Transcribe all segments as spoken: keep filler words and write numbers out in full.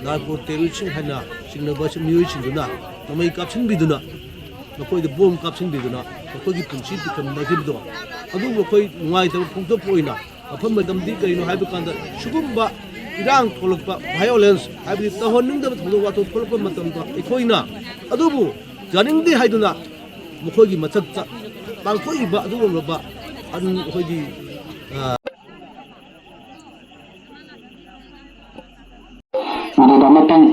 Narco ꯇꯦꯔꯣꯔꯤꯁꯁꯤꯡ ꯍꯥꯏꯅ ꯆꯤꯡꯅꯕ ꯃꯤꯑꯣꯏꯁꯤꯡꯗꯨꯅ ꯅꯣꯡꯃꯩ ꯀꯥꯞꯁꯤꯟꯕꯤꯗꯨꯅ, ꯃꯈꯣꯏꯗ ꯕꯣꯝ ꯀꯥꯞꯁꯤꯟꯕꯤꯗꯨꯅ ꯃꯈꯣꯏꯒꯤ ꯄꯨꯟꯁꯤ ꯄꯤꯈꯝꯅꯈꯤꯕꯗꯣ, ꯑꯗꯨꯕꯨ ꯑꯩꯈꯣꯏ ꯅꯨꯡꯉꯥꯏꯇꯕ ꯐꯣꯡꯗꯣꯛꯄ ꯑꯣꯏꯅ ꯃꯐꯝ ꯃꯇꯝꯗꯤ ꯀꯔꯤꯅꯣ ꯍꯥꯏꯕ ꯀꯥꯟꯗ, ꯁꯤꯒꯨꯝꯕ ꯏꯔꯥꯡ ꯊꯣꯛꯂꯛꯄ, violence ꯍꯥꯏꯕꯗꯤ ꯇꯧꯍꯟꯅꯤꯡꯗꯕ ꯊꯧꯗꯣꯛ ꯋꯥꯊꯣꯛ ꯊꯣꯛꯂꯛꯄ ꯃꯇꯝꯗ ꯑꯩꯈꯣꯏꯅ ꯑꯗꯨꯕꯨ ꯌꯥꯅꯤꯡꯗꯦ ꯍꯥꯏꯗꯨꯅ ꯃꯈꯣꯏꯒꯤ ꯃꯊꯛꯇ ꯄꯥꯡꯊꯣꯛꯏꯕ ꯑꯗꯨꯒꯨꯝꯂꯕ ꯑꯗꯨꯝ ꯑꯩꯈꯣꯏꯒꯤ, ꯑ, ꯃꯗꯨꯗ ꯑꯃꯇꯪ,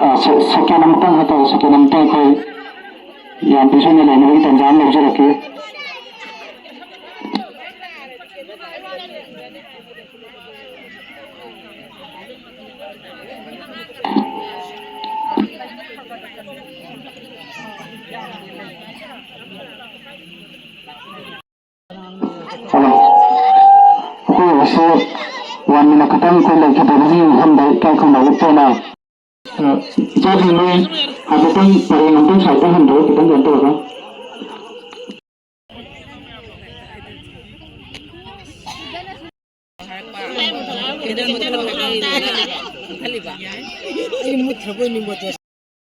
ꯑ, ꯁꯦ-, second ꯑꯃꯇꯪ ꯍꯥꯏꯇꯥꯔꯦ, second ꯑꯃꯇꯪ ꯑꯩꯈꯣꯏ ꯌꯥꯝ ꯄꯦꯁꯦꯟꯅ ꯂꯩꯅꯕꯒꯤ ꯇꯥꯟꯖꯥ ꯑꯃ ꯂꯧꯖꯔꯛꯀꯦ꯫ ꯍꯜꯂꯣ꯫ ꯑꯩꯈꯣꯏ ꯍꯧꯖꯤꯛꯁꯦ one minute ꯈꯛꯇꯪ ꯑꯩꯈꯣꯏ ꯂꯩꯈꯤꯗꯕꯒꯤ ꯃꯐꯝꯗ ꯏꯀꯥꯏ ꯈꯨꯝꯅꯕ ꯄꯣꯠꯅ, ꯑ, ꯏꯆꯥꯁꯤꯡ ꯅꯣꯏ ꯍꯥꯏꯐꯦꯠꯇꯪ ꯄꯔꯦꯡ ꯑꯃꯇꯪ side ꯇ ꯍꯟꯊꯔꯣ, ꯈꯤꯇꯪ ꯀꯩꯅꯣ ꯇꯧꯔꯒ꯫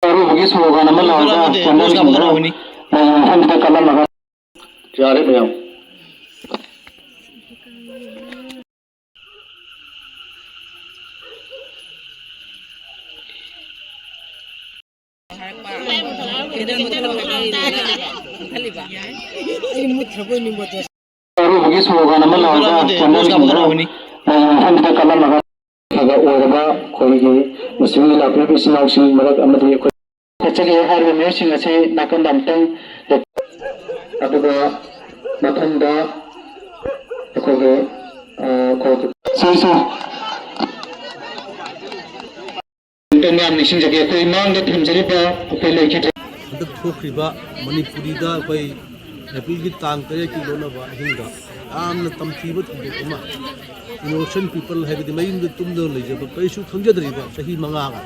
ꯑꯔꯣꯏꯕꯒꯤ slogan ꯑꯃ ꯂꯧꯔꯒ ꯀꯦꯟꯗꯜꯁꯤꯡꯗꯣ ꯃꯐꯝꯗꯨꯗ ꯀꯜꯂꯝꯃꯒ꯫ ꯌꯥꯔꯦ ꯃꯌꯥꯝ꯫ ꯑꯔꯣꯏꯕꯒꯤ slogan ꯑꯃ ꯂꯧꯔꯒ ꯀꯦꯟꯗꯜꯁꯤꯡꯗꯣ ꯃꯐꯝꯗꯨꯗ ꯀꯜꯂꯝꯃꯒ꯫ ꯈꯔ ꯑꯣꯏꯔꯕ ꯑꯩꯈꯣꯏꯒꯤ ꯃꯨꯁꯂꯤꯝꯒꯤ ꯂꯥꯛꯄꯤꯔꯤꯕ ꯏꯆꯤꯟ ꯏꯅꯥꯎꯁꯤꯡ ꯃꯔꯛ ꯑꯃꯗꯤ ꯑꯩꯈꯣꯏ ꯆꯠꯆꯒꯦ ꯍꯥꯏꯔꯤꯕ ꯃꯤꯑꯣꯏꯁꯤꯡ ꯑꯁꯤ ꯅꯥꯀꯟꯗ ꯑꯃꯨꯛꯇꯪ ꯂꯦꯞ-, ꯑꯗꯨꯒ ꯃꯊꯪꯗ ꯑꯩꯈꯣꯏꯒꯤ, ꯑ, ꯑꯩꯈꯣꯏꯒꯤ ꯁꯣꯏ ꯁꯣꯏ꯫ ꯑꯃꯨꯛꯇꯪ ꯃꯌꯥꯝ ꯅꯤꯡꯁꯤꯡꯖꯒꯦ꯫ ꯑꯩꯈꯣꯏ ꯃꯥꯡꯗ ꯊꯝꯖꯔꯤꯕ ꯑꯩꯈꯣꯏ ꯂꯩꯈꯤꯗ꯭ꯔꯦ꯫ ꯍꯟꯗꯛ ꯊꯣꯛꯈ꯭ꯔꯤꯕ ꯃꯅꯤꯄꯨꯔꯤꯗ ꯑꯩꯈꯣꯏ ꯑꯦꯄ꯭ꯔꯤꯜꯒꯤ ꯇꯥꯡ ꯇꯔꯦꯠꯀꯤ ꯂꯣꯟꯅꯕ ꯑꯍꯤꯡꯗ ꯌꯥꯝꯅ ꯇꯝꯊꯤꯕ ꯊꯧꯗꯣꯛ ꯑꯃ, innocent people ꯍꯥꯏꯕꯗꯤ ꯃꯌꯨꯝꯗ ꯇꯨꯝꯗꯨꯅ ꯂꯩꯖꯕ, ꯀꯔꯤꯁꯨ ꯈꯪꯖꯗ꯭ꯔꯤꯕ ꯆꯍꯤ ꯃꯉꯥꯒ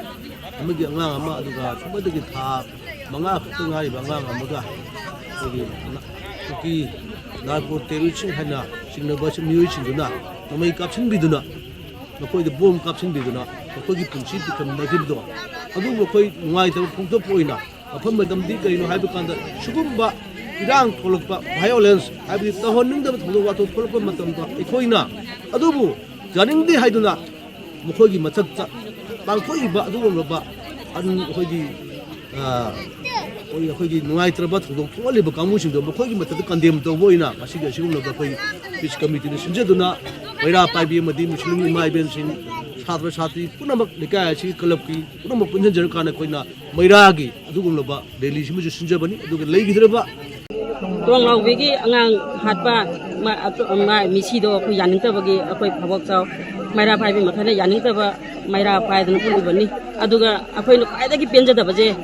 ꯑꯃꯒꯤ ꯑꯉꯥꯡ ꯑꯃ, ꯑꯗꯨꯒ ꯁꯨꯞꯅꯇꯒꯤ ꯊꯥ ꯃꯉꯥ ꯈꯛꯇ ꯉꯥꯏꯔꯤꯕ ꯑꯉꯥꯡ ꯑꯃꯒ, ꯑꯩꯈꯣꯏꯒꯤ ꯀꯨꯀꯤ ꯅꯥꯔꯀꯣ ꯇꯦꯔꯣꯔꯤꯁꯁꯤꯡ ꯍꯥꯏꯅ ꯆꯤꯡꯅꯕ ꯃꯤꯑꯣꯏꯁꯤꯡꯗꯨꯅ ꯅꯣꯡꯃꯩ ꯀꯥꯞꯁꯤꯟꯕꯤꯗꯨꯅ, ꯃꯈꯣꯏꯗ ꯕꯣꯝ ꯀꯥꯞꯁꯤꯟꯕꯤꯗꯨꯅ ꯃꯈꯣꯏꯒꯤ ꯄꯨꯟꯁꯤ ꯄꯤꯈꯝꯅꯈꯤꯕꯗꯣ, ꯑꯗꯨꯕꯨ ꯑꯩꯈꯣꯏ ꯅꯨꯡꯉꯥꯏꯇꯕ ꯐꯣꯡꯗꯣꯛꯄ ꯑꯣꯏꯅ ꯃꯐꯝ ꯃꯇꯝꯗꯤ ꯀꯔꯤꯅꯣ ꯍꯥꯏꯕ ꯀꯥꯟꯗ, ꯁꯤꯒꯨꯝꯕ ꯏꯔꯥꯡ ꯊꯣꯛꯂꯛꯄ, ꯚꯥꯏꯑꯣꯂꯦꯟꯁ ꯍꯥꯏꯕꯗꯤ ꯇꯧꯍꯟꯅꯤꯡꯗꯕ ꯊꯧꯗꯣꯛ ꯋꯥꯊꯣꯛ ꯊꯣꯛꯂꯛꯄ ꯃꯇꯝꯗ, ꯑꯩꯈꯣꯏꯅ ꯑꯗꯨꯕꯨ ꯌꯥꯅꯤꯡꯗꯦ ꯍꯥꯏꯗꯨꯅ ꯃꯈꯣꯏꯒꯤ ꯃꯊꯛꯇ ꯄꯥꯡꯊꯣꯛꯏꯕ ꯑꯗꯨꯒꯨꯝꯂꯕ ꯑꯟ-, ꯑꯩꯈꯣꯏꯒꯤ, ꯑ, ꯑꯩꯈꯣꯏꯒꯤ ꯅꯨꯡꯉꯥꯏꯇ꯭ꯔꯕ ꯊꯧꯗꯣꯛ ꯊꯣꯛꯍꯜꯂꯤꯕ ꯀꯥꯡꯕꯨꯁꯤꯡꯗꯣ ꯃꯈꯣꯏꯒꯤ ꯃꯊꯛꯇ ꯀꯟꯗꯦꯝ ꯇꯧꯕ ꯑꯣꯏꯅ ꯉꯁꯤꯒꯤ ꯑꯁꯤꯒꯨꯝꯂꯕ ꯑꯩꯈꯣꯏ ꯄꯤꯁ ꯀꯃꯤꯇꯤꯅ ꯁꯤꯟꯖꯗꯨꯅ ꯃꯩꯔꯥ ꯄꯥꯏꯕꯤ ꯑꯃꯗꯤ ꯃꯨꯁꯂꯤꯝ ꯏꯃꯥ ꯏꯕꯦꯟꯁꯤꯡ, ꯁꯥꯇ꯭ꯔ ꯁꯥꯇ꯭ꯔꯤ ꯄꯨꯝꯅꯃꯛ, ꯂꯩꯀꯥꯏ ꯑꯁꯤꯒꯤ ꯀ꯭ꯂꯕꯀꯤ ꯄꯨꯝꯅꯃꯛ ꯄꯨꯟꯁꯤꯟꯖꯔꯀꯥꯟꯗ ꯑꯩꯈꯣꯏꯅ ꯃꯩꯔꯥꯒꯤ ꯑꯗꯨꯒꯨꯝꯂꯕ ꯔꯦꯂꯤꯁꯤꯃꯁꯨ ꯁꯤꯟꯖꯕꯅꯤ꯫ ꯑꯗꯨꯒ ꯂꯩꯈꯤꯗ꯭ꯔꯕ ꯇꯣꯡꯂꯥꯎꯕꯤꯒꯤ ꯑꯉꯥꯡ ꯍꯥꯠꯄ ꯃꯥ-, ꯑꯇꯣ-, ꯃꯥ ꯃꯤꯁꯤꯗꯣ ꯑꯩꯈꯣꯏ ꯌꯥꯅꯤꯡꯗꯕꯒꯤ ꯑꯩꯈꯣꯏ ꯐꯥꯕꯣꯛꯆꯥꯎ ꯃꯩꯔꯥ ꯄꯥꯏꯕꯤ ꯃꯈꯩꯅ ꯌꯥꯅꯤꯡꯗꯕ ꯃꯩꯔꯥ ꯄꯥꯏꯗꯅ ꯎꯠꯂꯤꯕꯅꯤ꯫ ꯑꯗꯨꯒ ꯑꯩꯈꯣꯏꯅ ꯈ꯭ꯋꯥꯏꯗꯒꯤ ꯄꯦꯟꯖꯗꯕꯁꯦ,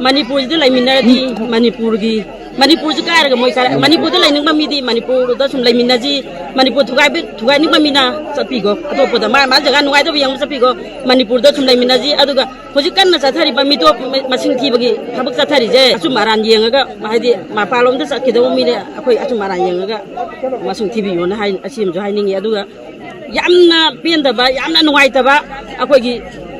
ꯃꯅꯤꯄꯨꯔꯁꯤꯗ ꯂꯩꯃꯤꯟꯅꯔꯗꯤ ꯃꯅꯤꯄꯨꯔꯒꯤ, ꯃꯅꯤꯄꯨꯔꯁꯤ ꯀꯥꯏꯔꯒ ꯃꯣꯏ ꯀꯥꯏꯔ-, ꯃꯅꯤꯄꯨꯔꯗ ꯂꯩꯅꯤꯡꯕ ꯃꯤꯗꯤ ꯃꯅꯤꯄꯨꯔꯗ ꯁꯨꯝ ꯂꯩꯃꯤꯟꯅꯁꯤ, ꯃꯅꯤꯄꯨꯔ ꯊꯨꯒꯥꯏꯕ-, ꯊꯨꯒꯥꯏꯅꯤꯡꯕ ꯃꯤꯅ ꯆꯠꯄꯤꯈꯣ, ꯑꯇꯣꯞꯄꯗ ꯃꯥ ꯃꯥ ꯖꯒꯥ ꯅꯨꯡꯉꯥꯏꯇꯕ ꯌꯦꯡꯕ ꯆꯠꯄꯤꯈꯣ, ꯃꯅꯤꯄꯨꯔꯗ ꯁꯨꯝ ꯂꯩꯃꯤꯟꯅꯁꯤ꯫ ꯑꯗꯨꯒ ꯍꯧꯖꯤꯛ ꯀꯟꯅ ꯆꯠꯊꯔꯤꯕ ꯃꯤꯇꯣꯞ ꯃꯁꯤꯡ ꯊꯤꯕꯒꯤ ꯊꯕꯛ ꯆꯠꯊꯔꯤꯁꯦ ꯑꯆꯨꯝ ꯑꯔꯥꯟ ꯌꯦꯡꯉꯒ, ꯍꯥꯏꯗꯤ ꯃꯄꯥꯟꯂꯣꯝꯗ ꯆꯠꯈꯤꯗꯧꯕ ꯃꯤꯅ ꯑꯩꯈꯣꯏ ꯑꯆꯨꯝ ꯑꯔꯥꯟ ꯌꯦꯡꯉꯒ ꯃꯁꯤꯡ ꯊꯤꯕꯤꯌꯣꯅ ꯍꯥꯏ-, ꯑꯁꯤ ꯑꯃꯁꯨ ꯍꯥꯏꯅꯤꯡꯉꯤ꯫ ꯑꯗꯨꯒ ꯌꯥꯝꯅ ꯄꯦꯟꯗꯕ, ꯌꯥꯝꯅ ꯅꯨꯡꯉꯥꯏꯇꯕ ꯑꯩꯈꯣꯏꯒꯤ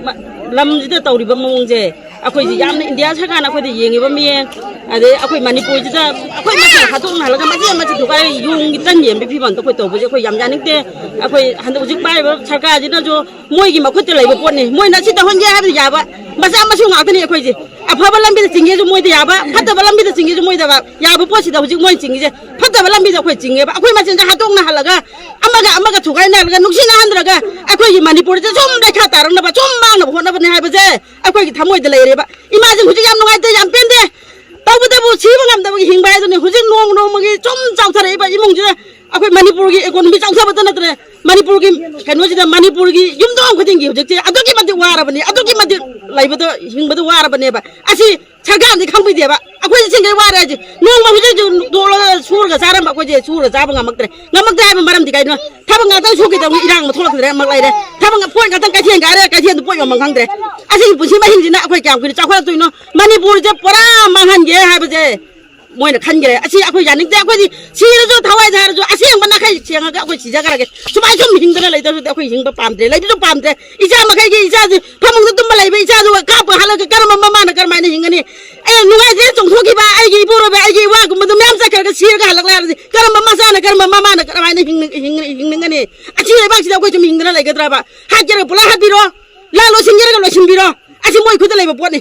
ꯃ-, ꯂꯝꯁꯤꯗ ꯇꯧꯔꯤꯕ ꯃꯑꯣꯡꯁꯦ ꯑꯩꯈꯣꯏꯁꯤ ꯌꯥꯝꯅ ꯏꯟꯗꯤꯌꯥ ꯁꯔꯀꯥꯔꯅ ꯑꯩꯈꯣꯏꯗ ꯌꯦꯡꯉꯤꯕ ꯃꯤꯠꯌꯦꯡ, ꯑꯗꯩ ꯑꯩꯈꯣꯏ ꯃꯅꯤꯄꯨꯔꯁꯤꯗ ꯑꯩꯈꯣꯏ ꯃꯁꯦꯜ ꯍꯥꯠꯇꯣꯛꯅꯍꯜꯂꯒ ꯃꯆꯦꯠ ꯃꯆꯦꯠ ꯊꯨꯒꯥꯏ ꯌꯣꯡꯒꯤ ꯇꯟ ꯌꯦꯟꯕꯒꯤ ꯐꯤꯕꯝꯗ ꯑꯩꯈꯣꯏ ꯇꯧꯕꯁꯦ ꯑꯩꯈꯣꯏ ꯌꯥꯝ ꯌꯥꯅꯤꯡꯗꯦ꯫ ꯑꯩꯈꯣꯏ ꯍꯟꯗꯛ ꯍꯧꯖꯤꯛ ꯄꯥꯏꯔꯤꯕ ꯁꯔꯀꯥꯔꯁꯤꯅꯁꯨ ꯃꯣꯏꯒꯤ ꯃꯈꯨꯠꯇ ꯂꯩꯕ ꯄꯣꯠꯅꯤ꯫ ꯃꯣꯏꯅ ꯁꯤ ꯇꯧꯍꯟꯒꯦ ꯍꯥꯏꯕꯗ ꯌꯥꯕ ꯃꯆꯥ ꯃꯁꯨ ꯉꯥꯛꯇꯅꯤ ꯑꯩꯈꯣꯏꯁꯦ꯫ ꯑꯐꯕ ꯂꯝꯕꯤꯗ ꯆꯤꯡꯒꯦꯁꯨ ꯃꯣꯏꯗ ꯌꯥꯕ, ꯐꯠꯇꯕ ꯂꯝꯕꯤꯗ ꯆꯤꯡꯒꯦꯁꯨ ꯃꯣꯏꯗ ꯌꯥꯕ ꯄꯣꯠꯁꯤꯗ ꯍꯧꯖꯤꯛ ꯃꯣꯏꯅ ꯆꯤꯡꯉꯤꯁꯦ꯫ ꯐꯠꯇꯕ ꯂꯝꯕꯤꯗ ꯑꯩꯈꯣꯏ ꯆꯤꯡꯉꯦꯕ꯫ ꯑꯩꯈꯣꯏ ꯃꯁꯦꯟꯁꯦ ꯍꯥꯠꯇꯣꯛꯅꯍꯜꯂꯒ ꯑꯃꯒ ꯑꯃꯒ ꯊꯨꯒꯥꯏꯅꯍꯜꯂꯒ ꯅꯨꯡꯁꯤꯅꯍꯟꯗ꯭ꯔꯒ ꯑꯩꯈꯣꯏꯒꯤ ꯃꯅꯤꯄꯨꯔꯁꯦ ꯁꯨꯝ ꯂꯩꯈꯥ ꯇꯥꯔꯛꯅꯕ ꯁꯨꯝ ꯃꯥꯡꯅꯕ ꯍꯣꯠꯅꯕꯅꯤ ꯍꯥꯏꯕꯁꯦ ꯑꯩꯈꯣꯏꯒꯤ ꯊꯃꯣꯏꯗ ꯂꯩꯔꯦꯕ꯫ ꯏꯃꯥꯁꯤꯡ ꯍꯧꯖꯤꯛ ꯌꯥꯝ ꯅꯨꯡꯉꯥꯏꯇꯦ, ꯌꯥꯝ ꯄꯦꯟꯗꯦ꯫ ꯇꯧꯕꯇꯕꯨ ꯁꯤꯕ ꯉꯝꯗꯕꯒꯤ ꯍꯤꯡꯕ ꯍꯥꯏꯗꯨꯅꯤ꯫ ꯍꯧꯖꯤꯛ ꯅꯣꯡꯃ ꯅꯣꯡꯃꯒꯤ ꯁꯨꯝ ꯆꯥꯎꯊꯔꯛꯏꯕ ꯏꯃꯨꯡꯁꯤꯗ ꯑꯩꯈꯣꯏ ꯃꯅꯤꯄꯨꯔꯒꯤ ꯏꯀꯣꯅꯣꯃꯤ ꯆꯥꯎꯊꯕꯇ ꯅꯠꯇꯅ ꯃꯅꯤꯄꯨꯔꯒꯤ ꯀꯩꯅꯣꯁꯤꯗ, ꯃꯅꯤꯄꯨꯔꯒꯤ ꯌꯨꯝꯊꯣꯡ ꯈꯨꯗꯤꯡꯒꯤ ꯍꯧꯖꯤꯛꯁꯦ ꯑꯗꯨꯛꯀꯤ ꯃꯇꯤꯛ ꯋꯥꯔꯕꯅꯤ, ꯑꯗꯨꯛꯀꯤ ꯃꯇꯤꯛ ꯂꯩꯕꯗ, ꯍꯤꯡꯕꯗ ꯋꯥꯔꯕꯅꯦꯕ꯫ ꯑꯁꯤ ꯁꯔꯀꯥꯔꯅꯗꯤ ꯈꯪꯕꯤꯗꯦꯕ꯫ ꯑꯩꯈꯣꯏꯁꯦ ꯁꯤꯡꯈꯩ ꯋꯥꯔꯦ ꯍꯥꯏꯁꯦ꯫ ꯅꯣꯡꯃ ꯍꯧꯖꯤꯛ ꯍꯧꯖꯤꯛ ꯇꯣꯂꯒ ꯁꯨꯔꯒ ꯆꯥꯔꯝꯕ ꯑꯩꯈꯣꯏꯁꯦ ꯁꯨꯔꯒ ꯆꯥꯕ ꯉꯝꯃꯛꯇ꯭ꯔꯦ꯫ ꯉꯝꯃꯛꯇ꯭ꯔꯦ ꯍꯥꯏꯕ ꯃꯔꯝꯗꯤ ꯀꯩꯅꯣ? ꯊꯕꯛ ꯉꯥꯛꯇꯪ ꯁꯨꯈꯤꯗꯕꯒꯤ ꯏꯔꯥꯡ ꯑꯃ ꯊꯣꯛꯂꯛꯈꯤꯗ꯭ꯔꯦ, ꯑꯃ ꯂꯩꯔꯦ꯫ ꯊꯕꯛ ꯄꯣꯠ ꯉꯥꯛꯇꯪ ꯀꯩꯊꯦꯜ ꯀꯥꯔꯦ, ꯀꯩꯊꯦꯜꯗ ꯄꯣꯠ ꯌꯣꯟꯐꯝ ꯈꯪꯗ꯭ꯔꯦ꯫ ꯑꯁꯤꯒꯤ ꯄꯨꯟꯁꯤ ꯃꯍꯤꯡꯁꯤꯅ ꯑꯩꯈꯣꯏ ꯀꯌꯥꯝ ꯀꯨꯏꯅ ꯆꯥꯎꯈꯠꯂꯛꯇꯣꯏꯅꯣ? ꯃꯅꯤꯄꯨꯔꯁꯦ ꯄꯨꯔꯥ ꯃꯥꯡꯍꯟꯒꯦ ꯍꯥꯏꯕꯁꯦ ꯃꯣꯏꯅ ꯈꯟꯈ꯭ꯔꯦ꯫ ꯑꯁꯤ ꯑꯩꯈꯣꯏ ꯌꯥꯅꯤꯡꯗꯦ꯫ ꯑꯩꯈꯣꯏꯗꯤ ꯁꯤꯔꯁꯨ ꯊꯋꯥꯏꯁꯦ ꯍꯥꯏꯔꯁꯨ ꯑꯁꯦꯡꯕ ꯅꯥꯈꯩ ꯁꯦꯡꯉꯒ ꯑꯩꯈꯣꯏ ꯁꯤꯖꯈ꯭ꯔꯒꯦ꯫ ꯁꯨꯃꯥꯏꯅ ꯁꯨꯝ ꯍꯤꯡꯗꯅ ꯂꯩꯗꯧꯁꯨꯗꯤ ꯑꯩꯈꯣꯏ ꯍꯤꯡꯕ ꯄꯥꯝꯗ꯭ꯔꯦ, ꯂꯩꯕꯁꯨ ꯄꯥꯝꯗ꯭ꯔꯦ꯫ ꯏꯆꯥ ꯃꯈꯩꯒꯤ ꯏꯆꯥꯁꯦ ꯐꯃꯨꯡꯗ ꯇꯨꯝꯕ ꯂꯩꯕ ꯏꯆꯥꯗꯨꯒ ꯀꯥꯞꯄ ꯍꯜꯂꯒ ꯀꯔꯝꯕ ꯃꯃꯥꯅ ꯀꯔꯝꯍꯥꯏꯅ ꯍꯤꯡꯒꯅꯤ? ꯑꯩ ꯅꯨꯡꯉꯥꯏꯖꯦ ꯆꯣꯡꯊꯣꯛꯈꯤꯕ ꯑꯩꯒꯤ ꯏꯄꯨꯔꯣꯏꯕ, ꯑꯩꯒꯤ ꯏꯋꯥꯒꯨꯝꯕꯗꯣ ꯃꯌꯥꯝ ꯆꯠꯈ꯭ꯔꯒ ꯁꯤꯔꯒ ꯍꯜꯂꯛꯂꯦ ꯍꯥꯏꯔꯗꯤ ꯀꯔꯝꯕ ꯃꯆꯥꯅ, ꯀꯔꯝꯕ ꯃꯃꯥꯅ ꯀꯔꯝꯍꯥꯏꯅ ꯍꯤꯡ-, ꯍꯤꯡ-, ꯍꯤꯡꯅꯤꯡꯒꯅꯤ? ꯑꯁꯤ ꯂꯩꯕꯥꯛꯁꯤꯗ ꯑꯩꯈꯣꯏ ꯁꯨꯝ ꯍꯤꯡꯗꯅ ꯂꯩꯒꯗ꯭ꯔꯕ? ꯍꯥꯠꯀꯦꯔꯒ ꯄꯨꯂꯞ ꯍꯥꯠꯄꯤꯔꯣ, ꯂꯥ ꯂꯣꯏꯁꯤꯟꯒꯦꯔꯒ ꯂꯣꯏꯁꯤꯟꯕꯤꯔꯣ꯫ ꯑꯁꯤ ꯃꯣꯏ ꯈꯨꯠꯇ ꯂꯩꯕ ꯄꯣꯠꯅꯤ꯫